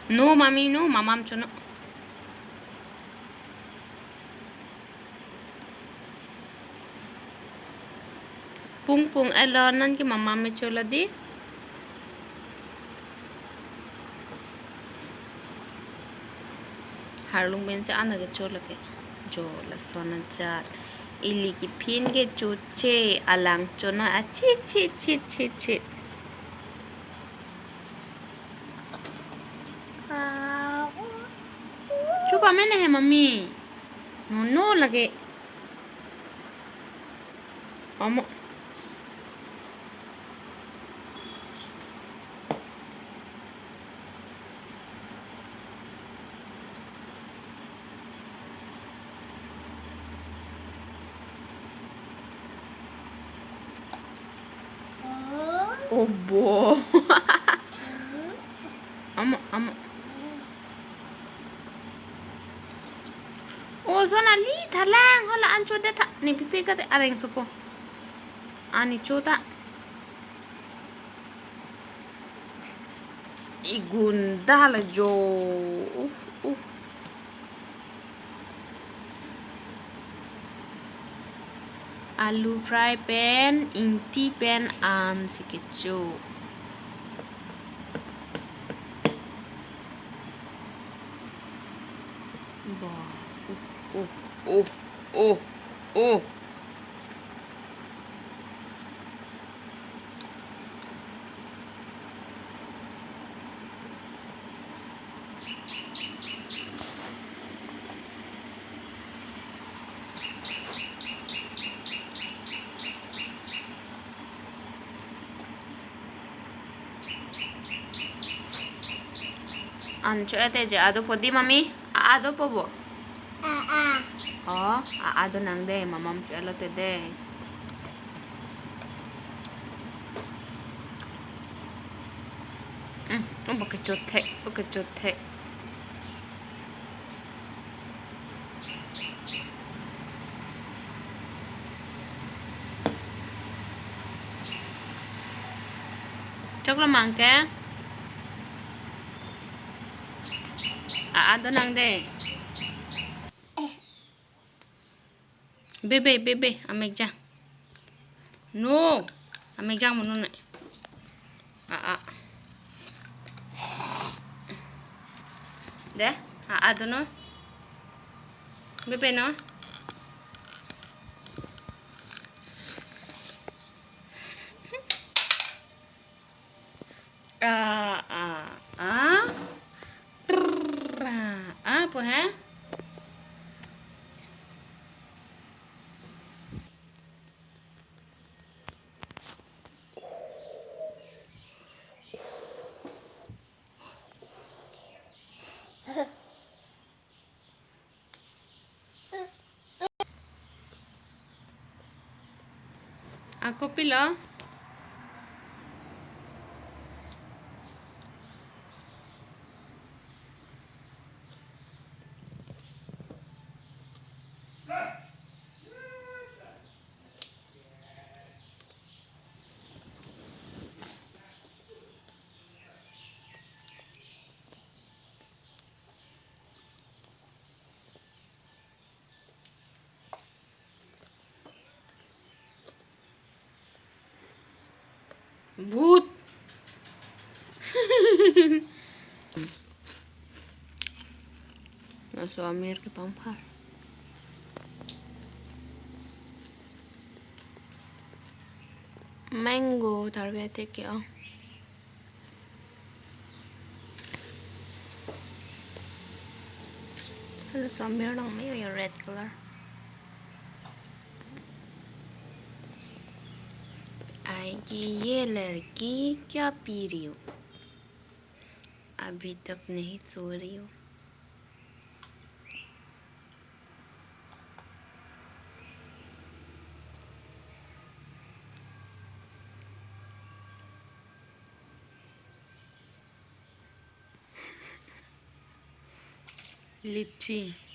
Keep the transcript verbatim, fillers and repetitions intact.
No, mami, no, mamam chono. Pung pung elo, non ke mamam me chola di. Harlung pensi ana ke chola ke. Jo lason ajat. Ili kephin ke choche, alang chono, a chi chi chi chi chi. Chupa mene he, mami. No, no lagi. Amo. Oh, bo. Amo, amo. Oh, sona li thalang, hala an chodet tha. Ne pipi kate areng sopo. Ani chota. Igunda la jo. Uh, uh. Alu fry pen, ingti pen, an si kecho. Ba, uh, uh, uh, uh, uh. An cho ete je ado po di, mami. A, ado po bo. A, a. Oh, a, ado nang de, mamam cho elo te de. Hmm, oh, pakai chothek, pakai chothek. Choklo mangke. A, ado nang de. Bebe, bebe, amek ja. No, amek ja mono ne. A, a. De, a, ado no. Bebe no. A, a, a. Trrr, a, a, po he? Ako pilo? Bhut. Laso amir kepangphar. Mango tarve teke o. Halaso amir nang mayo ya red color. आएगी ये लड़की क्या पी रही हो? अभी तक नहीं सो रही हो। Litchi.